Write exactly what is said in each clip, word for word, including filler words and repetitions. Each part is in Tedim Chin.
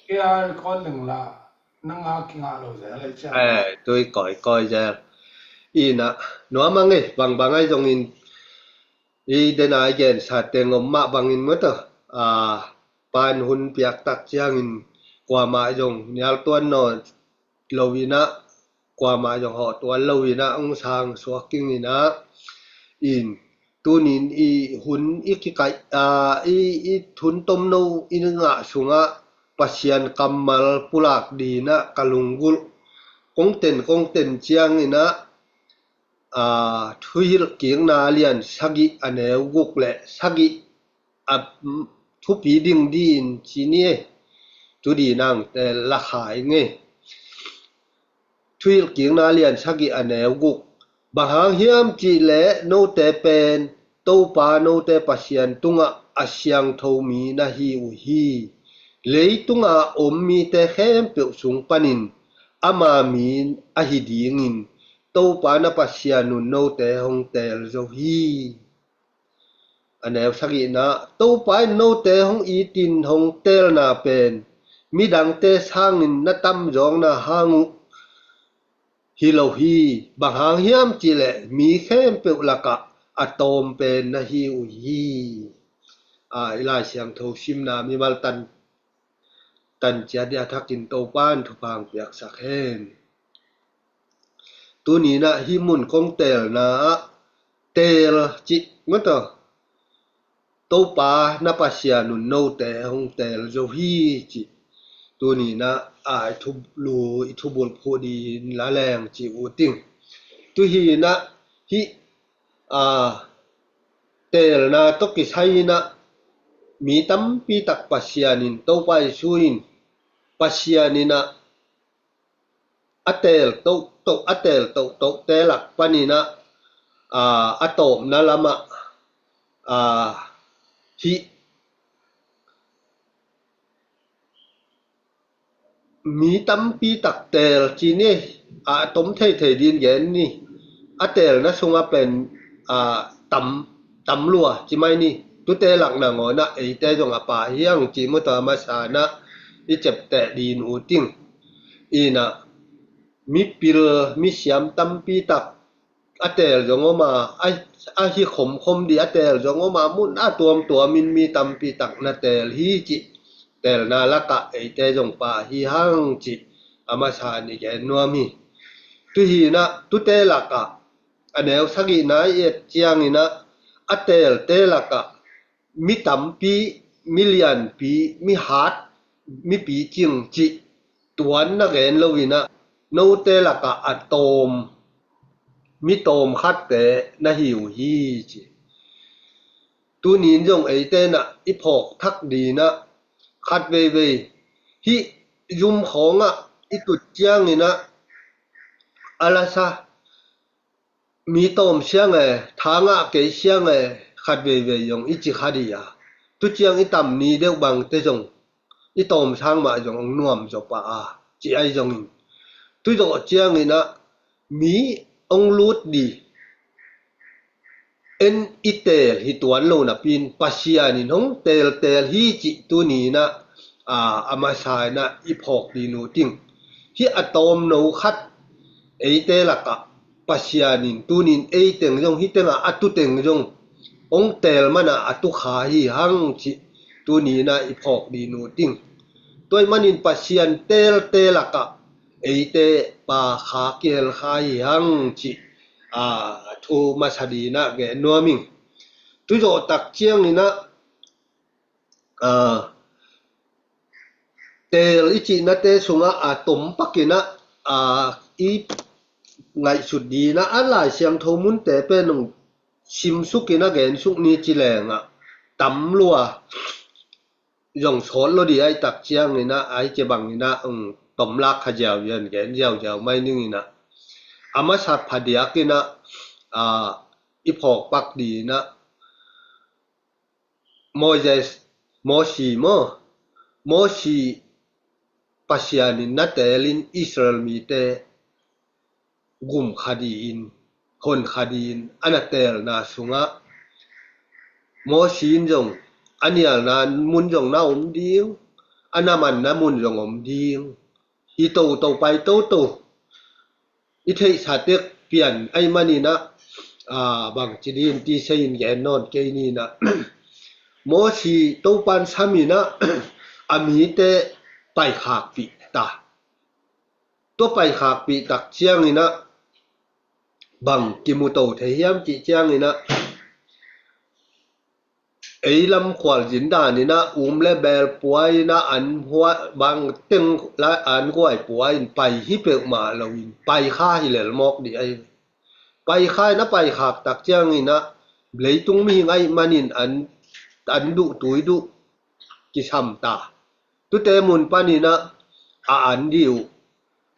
Kei a record ling la, nang a kingah lo zel ei cia. Eh, tui kawikawi zel. Ina, nuam a ngei, bangbang ai zongin, i dena i gensa teng om mah bangin mawtaw. A, pan hun piak tak ciangin, kuamah zong nial tuan naw lo ina, kuamah zong hawh tuan lo ina, ong sang suak king ina, in, tunin i hun i kikaih, a, i, i hun tomno i ngah sungah Pasian kammal pulak dina ka lunggulh. Kongten, kongten ciang ina, a, Thuhilhkikna lian sagih a neu guk le sagih a thupi ding din ci ni e. Tudi nang te la khai ngei. Thuhilhkikna lian sagih a neu guk. Bang hang hiam cih leh note pen Topa note Pasian tungah a siangtho mi na hi uh hi. Leitunga om mite khempeuh sung panin ama mi ahi dingin Topa na Pasian un note hong teel zo hi. A neu sagihna, Topa in note hong itin hong teelna pen midangte sangin na tamzawkna hang uh hi lo hi. Bang hang hiam cih leh mi khempeuh lakah a tawm pen na hi uh hi. A, i Lai Siangtho simna mimal tan, tan ciat dia thakin Topa in thupha hong piaksak hen. Tuni na hih mun kong teelna ah teel cih mawtaw, Topa na Pasian un note hong teel zo hi cih. Tuni na a i thulu, i thubulh phuh din la leng cih uh ting. Tu hi na hih, a, teelna tawh kisai na mi tampi tak Pasian in, Topa Jesu in Pasian in a, a teel tohtoh, a teel tohtoh te lak panin a, a, a tawpna lamah, a, hih mi tampi tak teel ci ni, a, a tom theithei din gen ni. A teelna sungah pen, a, tam, tam lua ci mai ni. Tute lak nangawn ah eite zong a pha hi hang ci mawtaw a masa na i ciapteh din uh ting. Ina mipil, misiam tampi tak a teel zong om a, a, a hi khomkhom dih a teel zong om a, mun a tuamtuamin mi tampi tak na teel hi cih. Teelna lakah eite zong pha hi hang cih a masa ni gen nuam hi. Tu hi na, tute lakah a neu sagihna i et ciangin a, a teelte lakah mi tampi, mi lianpi, mi hat, mi picing cih tuan na gen lo in a, note lakah a tawm, mi tawm khatte na hi uh hi ci. Tunin zong eite na i phawk thak din a, khat veivei hih zum khawngah i tut ciangin a, a lasa mi tawm siang e, tha ngah kei siang e, khat veivei zong i ci kha dih a. Tu ciang i tam ni deuh bangte zong i tawm sang mah zong hong nuam zaw pah a, ci ai zongin. Tu zawh ciangin a mi hong lut dih. En i teel hi tuan lo napi in Pasian in hong teelteel hi cih tuni na, a, a masa in a i phawk dih uh ting. Hih a tawmno khat eite lakah Pasian in tunin ei teng zong, hih tengah a tu teng zong hong teel man a, a tu kha hi hang cih tuni na i phawk dih uh ting. Tua ahih manin Pasian teelte lakah eite pha kha, kihel kha hi hang cih, a, thu masa dih na gen nuam ing. Tu zawh tak ciangin a, a, teel i cihnate sungah a tom pakin a, a, i ngaihsut dih na a Lai Siangtho munte pen hong simsuk in a gensuk ni ci leng a, tam lua zong sawt lo dih ai tak ciangin a, ai ke bangin a, um, tom lak kha ziau ziau, gen ziau ziau mai ning in a, a masa phadiak in a, a, i phawk pak dih na, Moses, Mosi maw? Mosi Pasian in na teelin Israel mite gum kha dih in, hon kha dih in a na teelna sungah Mosi in zong a nialna mun zong na om ding, a na manna mun zong om ding. I toto pai toto i theihsa tek pian ahih manin ah, bangci ding ti sei in gen nawn kei ni in ah, Mosi Topan sam in ah, a mite paikhakpih ta. Tua paikhakpih tak ciangin ah, bang kimuto thei hiam cih ciangin ah, ei lam khualzin dan in ah, um le bel pua in ah, an huai bang teng la an guai pua in pai hi peuhmah lo in, paikha hi lel mawk dih ahi. Paikha in ah, paikhak tak ciangin ah, leitung mihing ahih manin an, an duh tui duh kisam ta. Tute mun panin ah, a an dih uh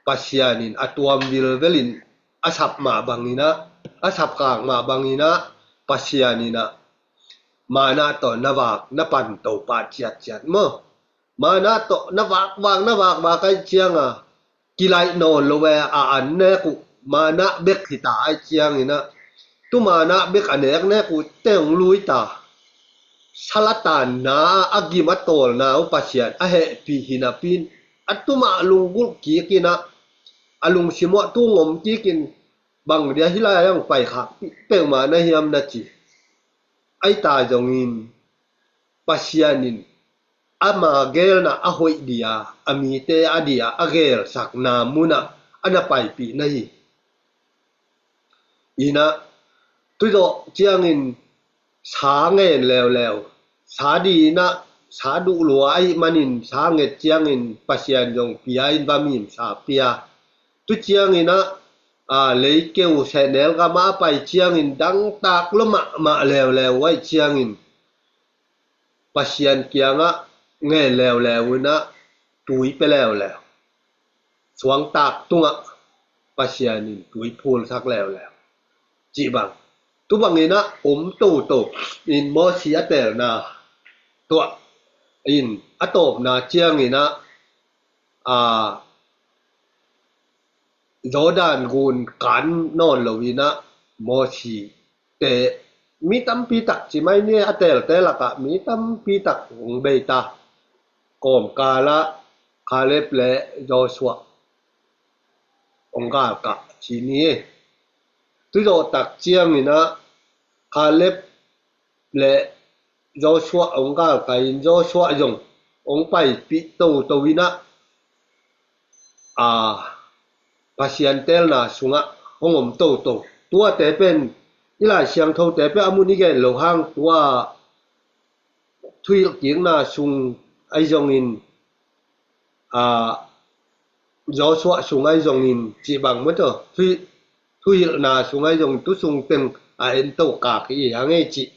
Pasian in a tuam vilvel in a sap mah bangin ah, a sap khak mah bangin ah, Pasian in ah, manna tawh na vak na pan to pah ciatciat maw. Manna tawh na vakvak na vakvak ahih ciang a, kilaih nawn lo ve, a an nek uh manna bek hi ta ahih ciangin ah, tu manna bek a neknek uh te hong lui ta. Sal a tanna, a gim a tawlna uh Pasian a hehpih hi napi in, a tu mah lunggulh kik in ah, a lungsim uah tu hong om kik in, bang dia hih lai ah hong paikhak peuhmah na hiam na ci. Ahi ta zongin, Pasian in ama geelna a hoih dih a, a mite a dih a, a geelsakna mun ah a na paipih na hi. In ah, tu zawh ciangin sa ngen leuleu, sa dih in ah, sa duh lua ahih manin sa nget ciangin Pasian zong pia in, va mim sa pia. Tu ciangin ah, leikeu sehnel gam ah a pai ciangin dangtak lua mahmah leuleu ahih ciangin, Pasian kiangah ngen leuleu in ah, tui pia leuleu. Suangtak tungah Pasian in tui phulsak leuleu. Cih bang. Tu bangin ah om toto in Mosi a teelna tuah in a tawpna ciangin ah, Jordan gun kan nawn lo in ah Mosi te mi tampi tak ci mai ni, a teelte lakah mi tampi tak hong bei ta. Kawmkal ah Kaleb le Joshua hong galkah ci ni. Tu zawh tak ciangin ah Kaleb le Joshua hong galkah in, Joshua zong hong paipih toto in ah, Pasian teelna sungah hong om toto. Tuate pen i Lai Siangthote pen a mun i gen lo hang, tua thuhilhkikna sung ahi zongin, Joshua sung ahi zongin, cih bang maw taw, thuhilhna sung ahi zongin, tu sung teng a en to kak hi hang ei cih,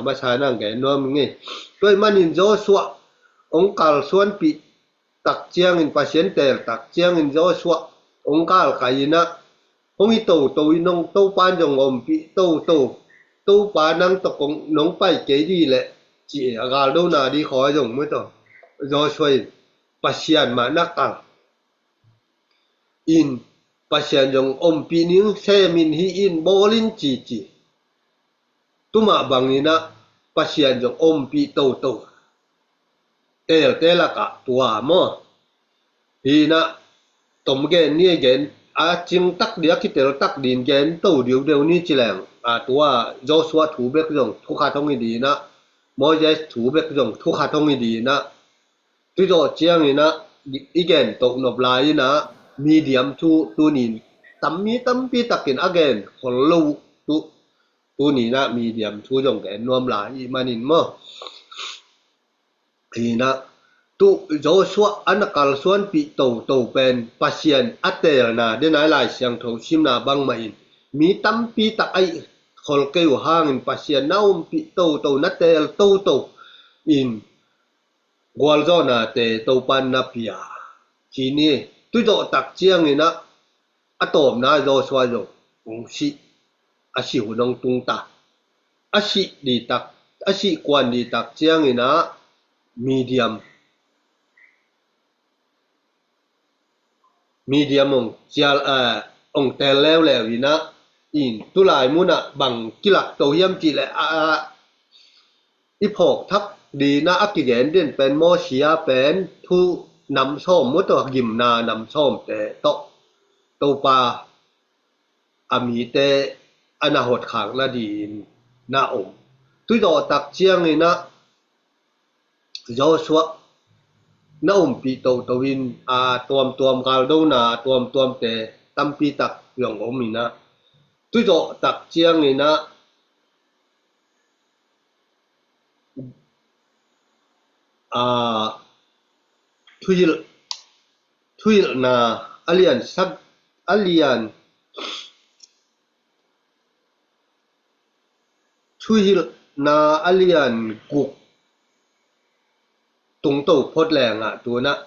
masa nang gen nuam ing ei. Tua ahih manin Joshua hong kalsuanpih tak ciangin, Pasian teel tak ciangin Joshua hong galkah in ah, hong hi toto in, nong Topa in zong ompih toto, Topa nang tawh kong nong pai kei dih leh, ci a galdona dih khawi zong maw taw, Joshua in Pasian mah na kal in, Pasian zong ompih ning, sem in, hih in, bawl in ci ci. Tu mah bangin ah Pasian zong ompih toto. Teelte lakah tua maw. Hi in ah, tom gen ni, gen a cing tak dih, a kitel tak dih in gen to diudeu ni ci leng, tua Joshua thu bek zong thu khat hong hi dih in ah, Moses thu bek zong thu khat hong hi dih in ah, tu zawh ciangin ah i gen toh nop lai in ah, Midian thu tuni in tam, mi tampi takin a gen khol lo uh, tu, tuni in ah Midian thu zong gen nuam lai ahih manin maw. Hi in ah, tu Joshua a na kalsuanpih toto pen Pasian a teelna, den a i Lai Siangtho simna bangmah in, mi tampi tak ahi khol kei uh hangin Pasian na ompih toto, na teel toto in, gualzawhnate Topan na pia. Ci ni, tu zawh tak ciangin ah, a tawpna Joshua zong hong sih, a sih hun hong tung ta. A sih dih tak, a sih kuan dih tak ciangin ah, Midian, Midian hong cial, hong teel leuleu in ah, in tulai mun ah bang kilak to hiam cih leh, a, a, i phawk thak Dina a kigen den pen Mosia pen thu nam sawm maw, tawh gimna nam sawmte tawh Topa a mite a na hotkhak nadin na om. Tui zawh tak ciangin ah Joshua na ompih toto in a tuamtuam galdona a tuamtuamte tampi tak zong om in ah, tui zawh tak ciangin ah a thuhilh thuhilhna a lian sak a lian thuhilhna a lian guk tungto phot lengah tunah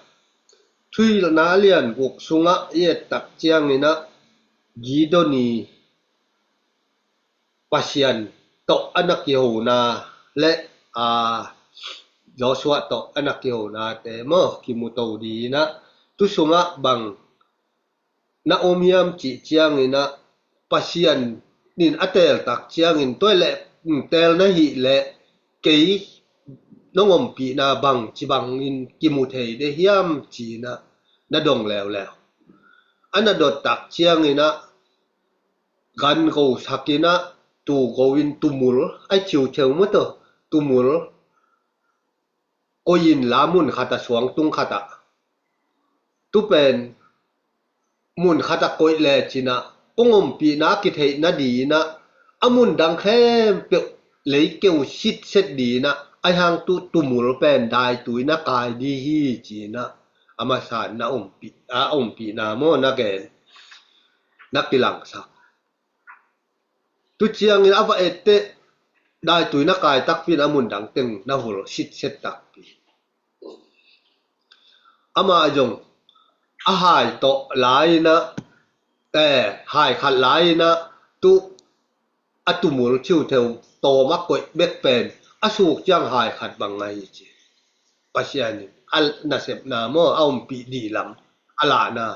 thuhilhna a lian guk sungah i et tak ciangin ah Gideoni Pasian tawh a na kihona le a Joshua tawh a na kihonate maw kimuto dinah tu sungah bang na om hiam cih ciangin ah Pasian in a teel tak ciangin tua leh teel na hih leh kei nong ompihna bang ci bangin kimu thei de hiam ci-in ah na dong leuleu. A na dot tak ciangin ah gan go sakin ah tu go in tumul ai ciu ceu maw tawh tumul koih in la mun khat ah suang tung khat ah tu pen mun khat ah koih le cin ah kong ompihna kitheih nadin ah a mun dang khempeuh lei keu sitset din ah a hang tu tumul pen daitui na kai di hi ci-in ah a masa na ompih a ompihna maw na gen na kilangsak. Tu ciangin a va etteh daitui na kai takpi in a mun dang teng na hul sitset takpi. Amah zong a hai tawh lai-in ah eh hai khat lai-in ah tu a tumul ciutheu tawm a koih bek pen a suk ciang hai khat bang ngai hi ci. Pasian in a nasepna maw a ompih dih lam a lahna.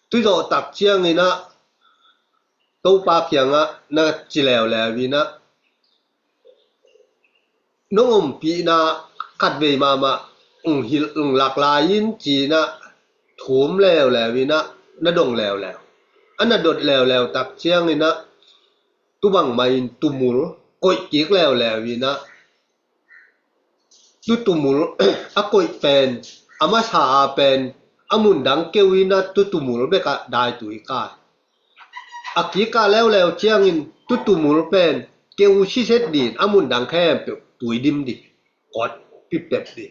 Tui zawh tak ciangin ah Topa kiangah na ci leuleu in ah nong ompihna khatvei mahmah ung hilh ung lak lai in ci-in ah thum leuleu in ah na dong leuleu. A na dot leuleu tak ciangin ah tu bangmah in tumul koih kik leuleu in ah tu tumul a koih pen a masa a pen a mun dang keu in ah tu tumul bek ah daitui kai. A kik ah leuleu ciangin tu tumul pen keu siset din a mun dang khempeuh tui dim di kawt piptep di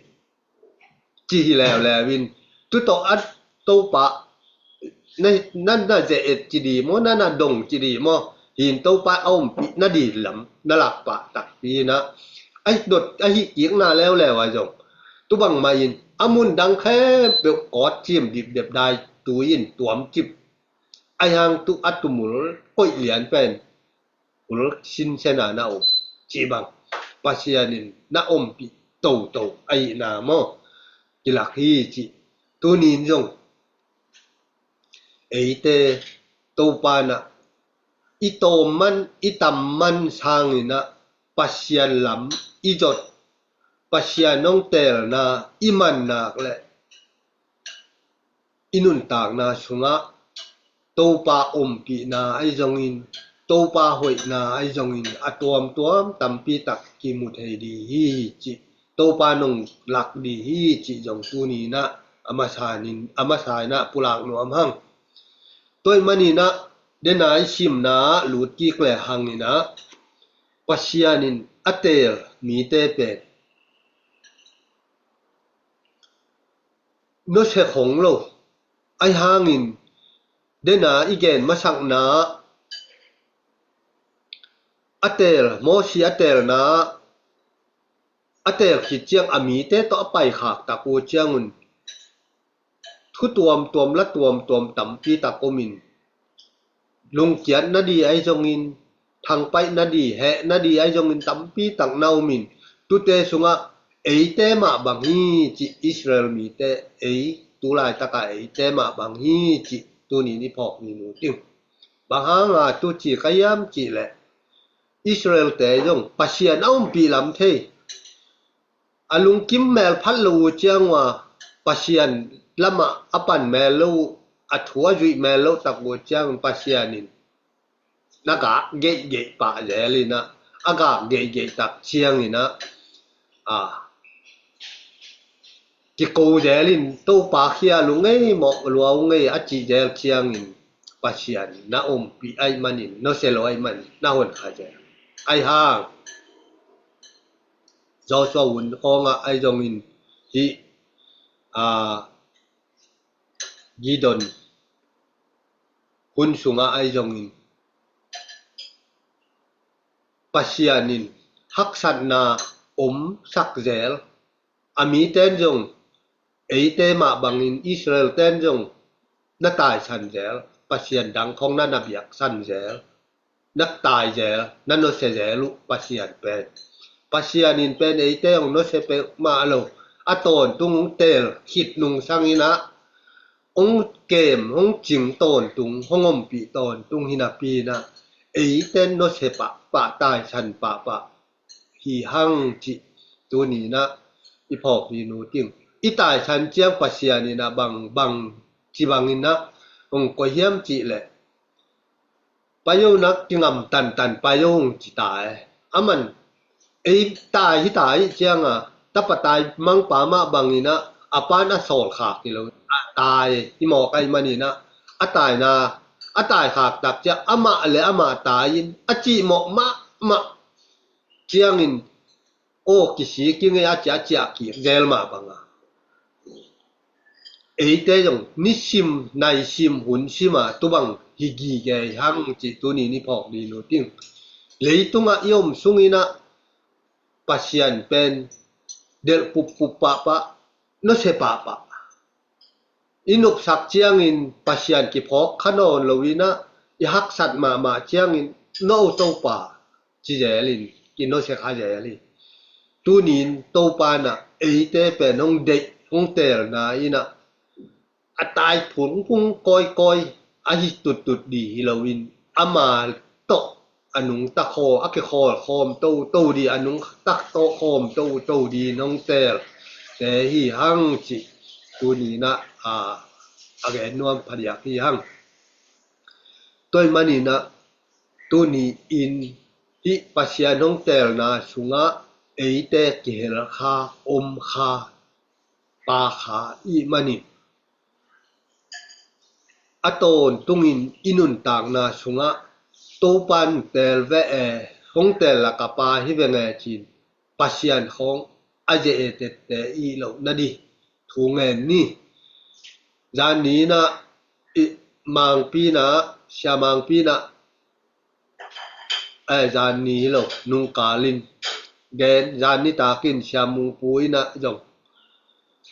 ci hi leuleu in tu tawh a Topa na na na ze et ci di maw na na dong ci di maw hin Topa a ompih na di lam na lak pah takpi in ah a dot a hih kikna leuleu a zong tu bangmah in a mun dang khempeuh kawt cim dipdep daitui in tuam cip a hang tu a tumul koih lian pen ul sinsena na om ci bang Pasian in na ompih toto ahihna maw kilak hi ci. Tunin zong eite Topa na i tawm man i tam man sangin ah Pasian lam i zot Pasian hong teelna i man nak leh i nuntakna sungah Topa ompihna ahi zongin Topa hoihna ahi zongin a tuamtuam tampi tak kimu thei di hi cih Topa nong lak di hi cih zong tuninah a masanin a masainah pulak nuam hang. Tua ahih maninah dena i simna ah lut kik le hanginah Pasian in a teel mite pen nusia khong lo ahi hangin dena i gen masakna a teel Mosi a teelna a teel khit ciang a mite tawh a paikhak tak uh ciangun thu tuamtuam la tuamtuam tampi tak omin lungkiat na di ahi zongin thangpaih na di heh na di ahi zongin tampi tak na omin tute sungah eite mah bang hi cih Israel mite ei tulaitaka eite mah bang hi cih tunin i phawk ni nu ting. Bang hanga tu ci ka hiam cih leh Israelte zong Pasian a umpih lam thei A lungkim mel phat lo uh ciang uh a, Pasian lamah a pan mel lo uh, a thu a zuih mel lo tak uh ciangin Pasian in na gak geihgeih pah zel in ah, a gak geihgeih tak ciangin ah, a, kiko zel in, Topa, khia lungei mawh lua ungei, a cih zel ciangin Pasian na ompih ahih manin, nusia lo ahih manin na honkha zel. Ahih hang Joshua hun khawngah ahi zongin, hih, a, Gideon hun sungah ahi zongin, Pasian in haksatna omsak zel, a mite in zong, eite mah bangin Israel-te in zong na taisan zel, pasian dang khawng na na biaksan zel, na tai zel, na nusia zel uh Pasian pen. Pasian in pen eite hong nusia peuhmah lo, a tawntung hong teel khit nungsang in ah, hong kem, hong cing tawntung, hong ompih tawntung hi napi in ah, eite in nusia pahpah, taisan pahpah hi hang cih tuni in ah i phawk ding uh ting. I taisan ciang Pasian in ah bang, bang ci bangin ah hong koih hiam cih leh, pai o, na kingam tantan pai o, hong ci ta e. Aman ei tai hi ta ahih ciang a, tapa tai mangpa mah bangin ah, a pa'n a sawl khak hi lo, a tai hi mawk ahih manin ah, a taina, a tai khak tak ciang amah le amah tai in, a cih mawh mahmah ciangin, aw, kisik ing e, a ciah, a ciah kik zel mah bang a, eite zong nisim, naisim, hunsim a tu bang hi gige hi hang cih tuni in i phawk ding uh ting. Leitungah i om sungin ah Pasian pen delh puppup pahpah, nusia pahpah. I nopsak ciangin Pasian kiphawk kha nawn lo in ah, i haksat mahmah ciangin no Topa ci zel in, kinusia kha zel hi. Tuni in Topa in ah eite pen hong deih, hong teelna in ah, a tai phungphung kawikawi ahi tuttut ding hi lo in, ama tawh a nungta khawm, a kikhawl khawm toto ding, a nungta khawm toto ding in hong teelte hi hang cih tuni in ah, a, a gen nuam phadiak hi hang. Tua ahih manin ah tuni in hih Pasian hong teelna sungah eite kihel kha, om kha, pha kha i hih manin, a tawntungin i nuntakna sungah Topa in teel ve e, hong teel lak a pha hi ve nge ci-in Pasian khawng a ze-e tette i hih loh nading thu ngen ni. Zan ni in ah, i, Mangpi in ah, Sia Mangpi in ah, eh, zan ni hi lo, nungkal in gen, zan nitak in Sia Mung Pu in ah zong,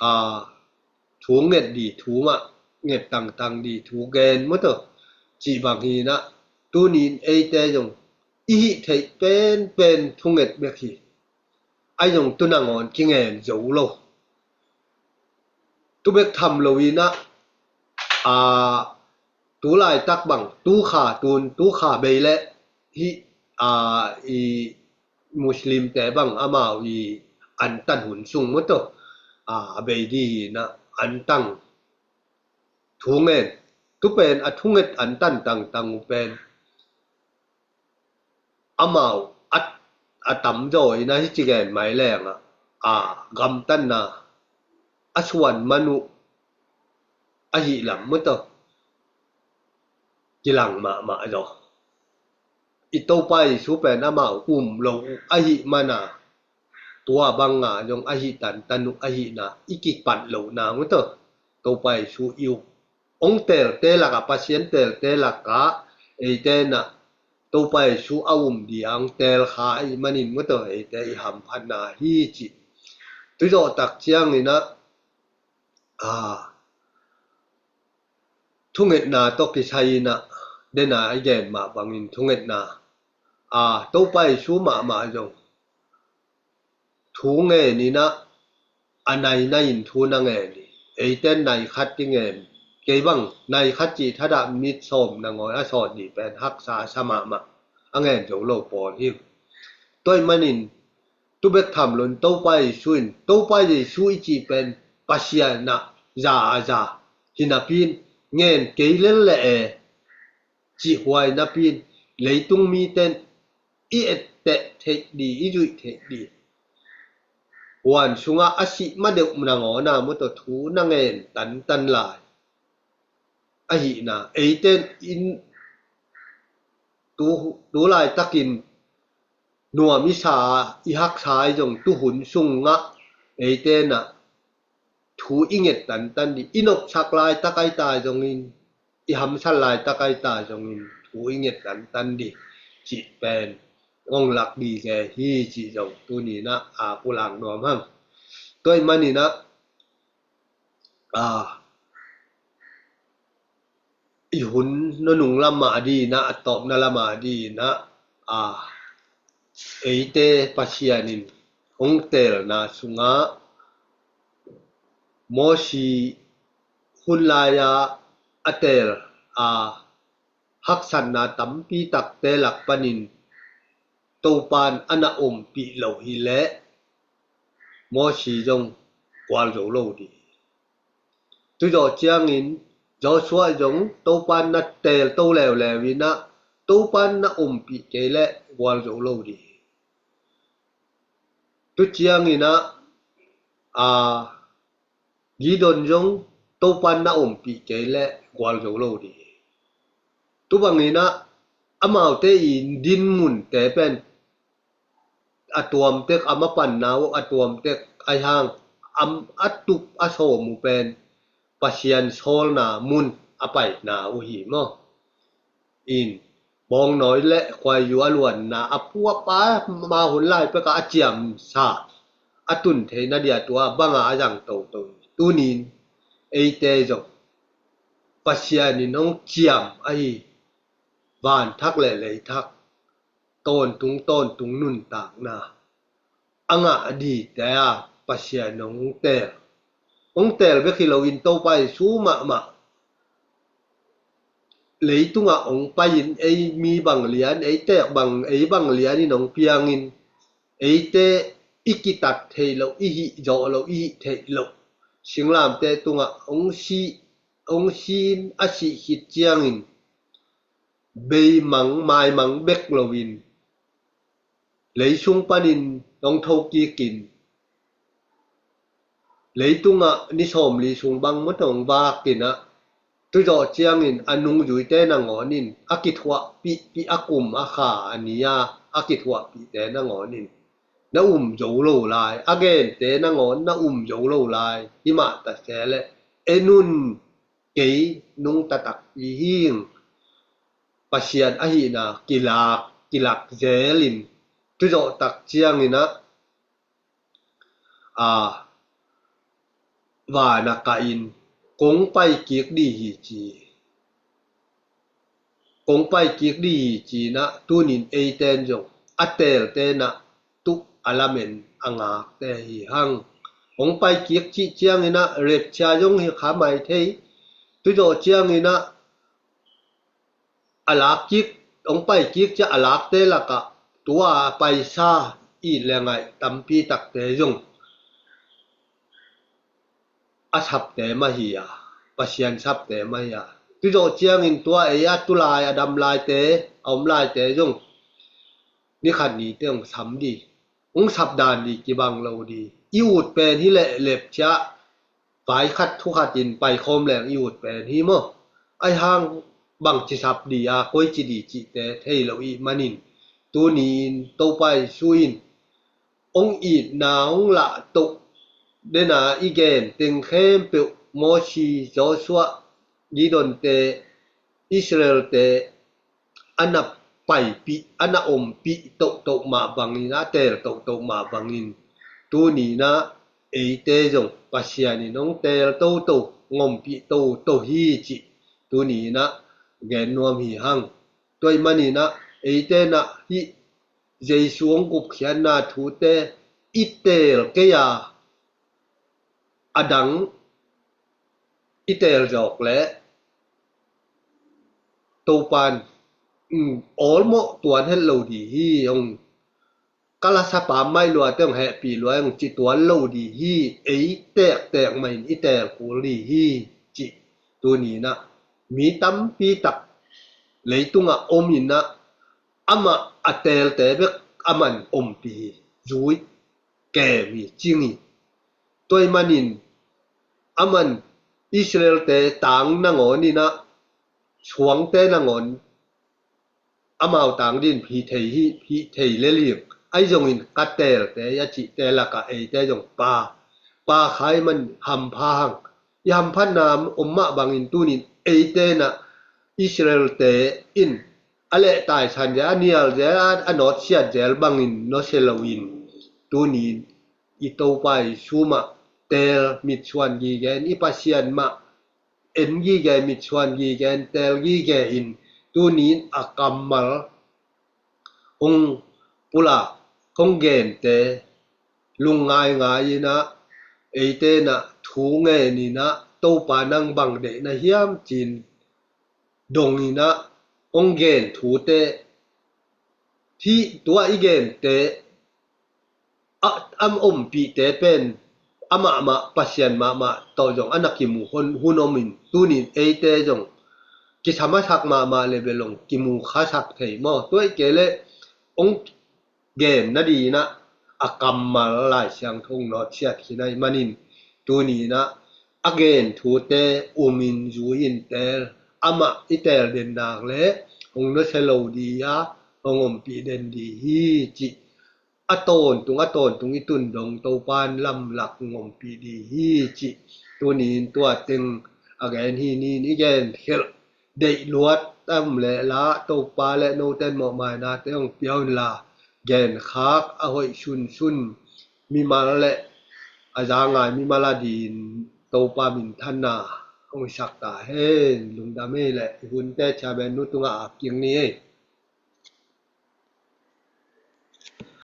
a, thu nget ding thu mah, nget tangtang ding thu gen maw, tua cih bang hi in ah, tuni in eite zong i hih theih penpen thu nget bek hi. Ahi zong tu nangawn kingen zo lo. Tu bek tham lo in ah, a, tu laitak bang, tu kha tun, tu kha bei leh hih, a, i Muslimte bang amau i antan hun sung maw, tua, a, a bei ding hi in ah, antang thu ngen. Tu pen a thunget antan tangtang uh pen amau a, a tamzaw in ah hih ci gen mai leng ah, a, gamtatna a suan man uh ahih lam maw, tua kilang mahmah zaw. I Topa Jesu pen amau um lo uh ahih man a, tua bang a zong ahih tantan uh ahihna i kipat lohna maw, tua Topa Jesu i uh hong teelte lak ah, Pasian teelte lak ah eite in ah Topa Jesu a um ding a hong teel kha ahih manin maw, tua eite i hamphatna hi cih. Tu zawh tak ciangin ah, a, thungetna tawh kisai in ah, den a i gen mah bangin thungetna, a, Topa Jesu mahmah zong thu ngen in ah, a nai nai in thu na ngen hi. Eite in nai khat i ngen, kei bang nai khat cih thadah minit sawm nangawn a sawt ding pen haksa a sa mahmah, a ngen zo lo pawl hi. Tua ahih manin Tu bek tham loin Topa Jesu in, Topa Jesu i cih pen Pasian ah za a za hi napi in, ngen kei lel leh e cih huai napi in, leitung mite in i etteh theih ding, i zuih theih ding, huan sungah a sih ma deuh nangawn a maw, tua thu na ngen tantan lai ahihna, eite in tu, tu laitakin nuam i sa, i haksa i zong, tuhun sungah eite in ah thu i nget tantan ding, i nopsak laitak ahi ta zongin, i hamsat laitak ahi ta zongin, thu i nget tantan ding cih pen hong lak ding hi cih zong tuni in ah a pulak nuam hang. Tua ahih manin ah, a, i hun nunung lam a ding in ah, a tawpna lam a ding in ah, a, eite Pasian in hong teelna sungah Mosi hun lai-a a teel a haksatna tampi takte lak panin Topa in a na ompih lo hi leh Mosi zong gualzo lo ding. Tu zawh ciangin Joshua zong Topa in na teelto leuleu in ah, Topa in na ompih kei leh gualzo lo ding. Tu ciangin ah, a, Gideon zong Topa in na ompih kei leh gualzo lo ding. Tu bangin ah, amaute i dinmunte pen a tuamtek, a mapanna uh a tuamtek ahi hang, a, a tup a sawm uh pen Pasian sawlna mun a paina uh hi maw. In, bawngnawi le khuaizu a luanna, a puapa ma hun lai pek a a ciamsa a tun theihna dia tua banga a zang toto hi. Tunin eite zong Pasian in hong ciam ahi van thak le lei thak, tawntung tawntung nuntakna a ngah dingte a Pasian hong teel. Hong teel bek hi loin Topa Jesu mahmah leitungah hong pai-in ei mi bang lian, ei teek bang, ei bang lianin hong piangin, eite i kitat theih loh, i hih zawh loh, i hih theih loh singlamteh tungah hong si, hong si-in a sih khit ciangin beimang maimang bek loin leisung panin hong thokikin, leitungah ni sawmli sung bang mah hong vakin ah, tu zawh ciangin a nungzuite nangawnin a kithuahpihpih, a kum a kha a ni a a kithuahpihte nangawnin na um zo lo lai, a gente nangawn na um zo lo lai. Himah ta se leh en un, kei nungta takpi hi ing. Pasian ahihna kilak, kilak zelin, tu zawh tak ciangin ah, a, van a kahin, kong pai kik ding hi ci. Kong pai kik ding hi ci-in ah, tunin eite in zong a teelte in ah tuh a lamen a ngakte hi hang. Hong pai kik cih ciangin ah rapture zong hi kha mai thei. Tu zawh ciangin ah a lak kik, hong pai kik ciah a lakte lakah tua a paisa it le ngaih tampi takte zong a sapte mah hi a, Pasian sapte mah hi a. Tu zawh ciangin tua ei a tu lai, a dam laite, a om laite zong ni khat nite hong sam ding, hong sap dan ding kibang lo ding. I ut pen hi leh lep ciah vai khat thu khatin paikhawm leng i ut pen hi maw. Ahi hang bangci sap ding a, koici ding cihte thei lo ih manin, tuni-in Topa Jesu in hong itna hong lahtoh dena i gen teng khempeuh, Mosi, Joshua, Gideonte, Israelte a na paipih, a na ompih tohtoh mah bangin, a teel tohtoh mah bangin, tuni-in ah eite zong Pasian in hong teel toto, hong ompih toto hi cih tuni-in ah gen nuam hi hang. Tua ahih manin ah eite in ah hih Jesu hong gupkhiatna thute i teel kei a, a dang i teel zawk leh Topa in, um, awlmawh tuan het lo ding hi, hong ka lasapa maih lua teng hehpih lua eng ci tuan lo dih hi. Ei tektek mah in i teel kul dih hi, cih tuni-in ah mi tampi tak leitungah om in ah, amah a teelte bek aman ompih hi, zui kem hi, cing hi. Tua ahih manin aman Israelte tang nangawn in ah, suangte nangawn amau tang dingin hih thei hi, hih thei lel hi. Ahi zongin ka teelte a cihte lakah eite zong pa, pa kha ahih man hampha hang. I hamphatna om mah bangin tuni-in eite in ah Israelte in a leh taisan zel, a nial zel, a nawtsiat zel bangin nusia loin tuni-in i Topa Jesu mah teel, mitsuan gige in, i Pasian mah en gige, mitsuan gige in, teel gige in, tuni-in a kammal hong pulak, hong gente lungngaingai in ah, eite in ah thu ngen in ah, Topa nang bang deih na hiam ci-in dong in ah, hong gen thute, hih tua i gente a, a ompihte pen amahmah, Pasian mahmah tawh zong a na kimu hun, hun om in, tuni-in eite zong kisam a sak mahmah le bel hong kimu kha sak thei maw? Tua ahih kei leh hong gen nading in ah a kammal Lai Siangtho hong nawtsiat khin ahih manin tuni-in ah a gen thute um in, zui in, teel, amah i teel den nak leh hong nusia lo dih a, hong ompih den dih hi, cih a tawntung, a tawntung i tun dong Topa in lamlak hong ompih dih hi, cih tuni-in tua teng a gen hi. Ni-in i gen khelh deih luat tam leh la, Topa le note in mawhmainate hong pia un la, gen khak a hoih sunsun mimal le a za ngai mimal a dingin Topa minthanna hong hisak ta hen. Lungdam ei leh i hunte chairman nu tungah ap kik ni ei.